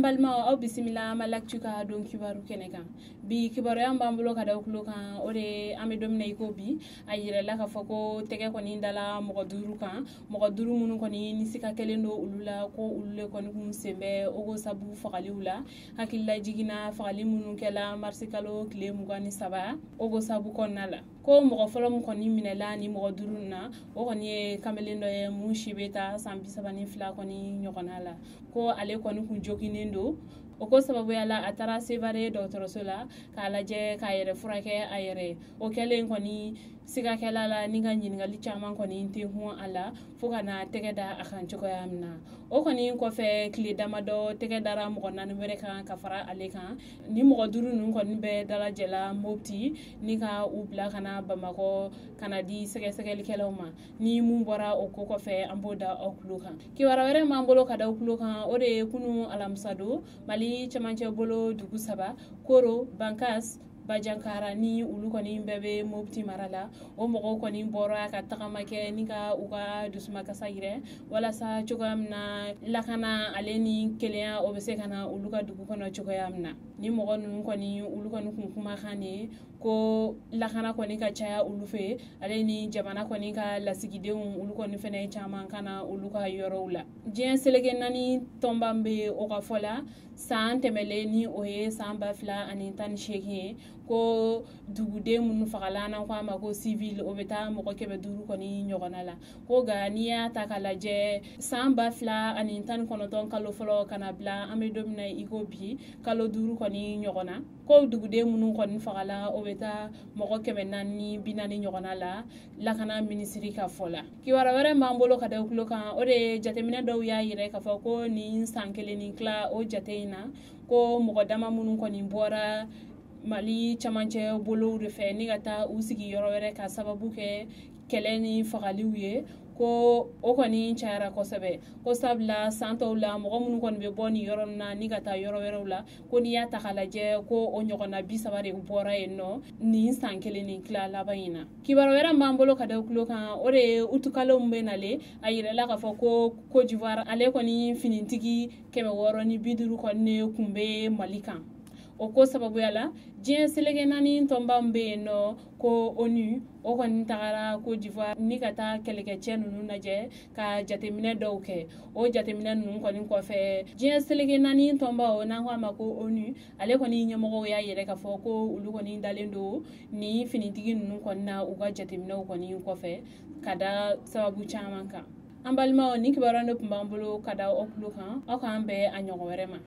An balimaw, aw bisimila Malactu ka don kibaru kɛnɛ kan. Bi kibaruya b'an bolo ka da tulo kan, o de an bɛ don i ko bi, a yirala k'a fɔ ko tɛgɛ kɔni dala mɔgɔ 5 kan, mɔgɔ 5 minnu kɔni ni sika kelen don olu la, ko olu le kɔni kun sen bɛ Ogosagu fagaliw la. Hakilila jiginna fagali minnu kɛla marisikalo tile 23 Ogosagu kɔnɔna la, ko mɔgɔ fɔlɔ min kɔni minɛla ni mɔgɔ 5 na, o kɔni ye kamalen dɔ ye mun si bɛ taa san 32 kɔni ɲɔgɔnna la, ko ale kɔni kun joginnen don. O ko sababuya la, a taara Sevare dɔgɔtɔrɔso la k'a lajɛ k'a yɛrɛ furakɛ a yɛrɛ. O kɛlen kɔni, sigakɛla la ni ka ɲininkali caman kɔni tenkun a la, fo ka na tɛgɛ da a kan cogoya min na. O kɔni kɔfɛ, tile damadɔ, tɛgɛ dara mɔgɔ 4 wɛrɛ kan ka fara ale kan. Ni mɔgɔ 5 ninnu kɔni bɛɛ dalajɛla Mopti ni ka u bila ka na Bamakɔ ka na di sɛgɛsɛgɛlikɛlaw ma. Ni mun bɔra o ko kɔfɛ, an b'o da aw tulo kan. Kibaruya wɛrɛ m'an bolo ka da aw tulo kan, o de ye kunu alamisa don, Mali cɛmancɛ bolo dugu saba, Koro, Bankas, Bajankara, ni olu kɔni bɛɛ bɛ Mopti mara la, o mɔgɔw kɔni bɔra ka tagama kɛ ni ka u ka dusumakasa yirɛ walasa cogoya min na lakana ale ni kelenya o bɛ se ka na olu ka dugu kɔnɔ cogoya min na. Ni mɔgɔ ninnu kɔni, olu kɔni kun kumakan de ye ko lakana kɔni ka caya olu fɛ, ale ni jamana kɔni ka lasigidenw, olu kɔni fɛnɛ caman ka na olu ka yɔrɔw la. Diɲɛ seleke naani tɔnba bɛ o ka fɔ la, san tɛmɛlen, ni o ye san 2018 ye, ko duguden minnu fagala, n'an ko a ma ko civil, o bɛ taa mɔgɔ 500 kɔni ɲɔgɔnna la. Ko nka n'i y'a ta k'a lajɛ, san 2019 kalo fɔlɔ ka na bila an bɛ don min na i ko bi, kalo 5 kɔni ɲɔgɔn na, ko duguden minnu kɔni fagala, o bɛ taa mɔgɔ 440 ɲɔgɔnna la, lakana minisiri ka fɔ la. Kibaruya wɛrɛ b'an bolo ka da tulo kan, o de ye jateminɛ dɔw y'a yira k'a fɔ ko nin san kelen ni tila o jate in na, ko mɔgɔ dama minnu kɔni bɔra Mali camancɛ bolow de fɛ ni ka taa u sigi yɔrɔ wɛrɛ ka sababu kɛ kɛlɛ ni fagaliw ye, ko o kɔni cayara kosɛbɛ. Ko sabula san tɔw la, mɔgɔ minnu kɔni bɛ bɔ nin yɔrɔ na ni ka taa yɔrɔ wɛrɛw la, ko n'i y'a ta k'a lajɛ, ko o ɲɔgɔnna 30 de bɔra yen nɔ nin san kelen ni tila laban in na. Kibaruya wɛrɛ b'an bolo ka da tulo kan, o de ye utukalo min bɛ nalen, a yirala k'a fɔ ko Côte d'Ivoire ale kɔni finitigi 650 kɔni kun bɛ Mali kan. O ko sababuya la, diɲɛ seleke naani tɔnba min bɛ yen nɔ ko ONU, o kɔni tagara Côte d'Ivoire ni ka taa kɛlɛkɛcɛ ninnu lajɛ ka jateminɛ dɔw kɛ. O jateminɛ ninnu kɔni kɔfɛ, diɲɛ seleke naani tɔnba o, n'an ko a ma ko ONU, ale kɔni ɲɛmɔgɔw y'a yɛrɛ k'a fɔ ko olu kɔni dalen don nin finitigi ninnu kɔni na u ka jateminɛw kɔni kɔfɛ, ka da sababu caman kan. An balimaw, ni kibaruya de tun b'an bolo ka da aw tulo kan. Aw k'an bɛn a ɲɔgɔn wɛrɛ ma.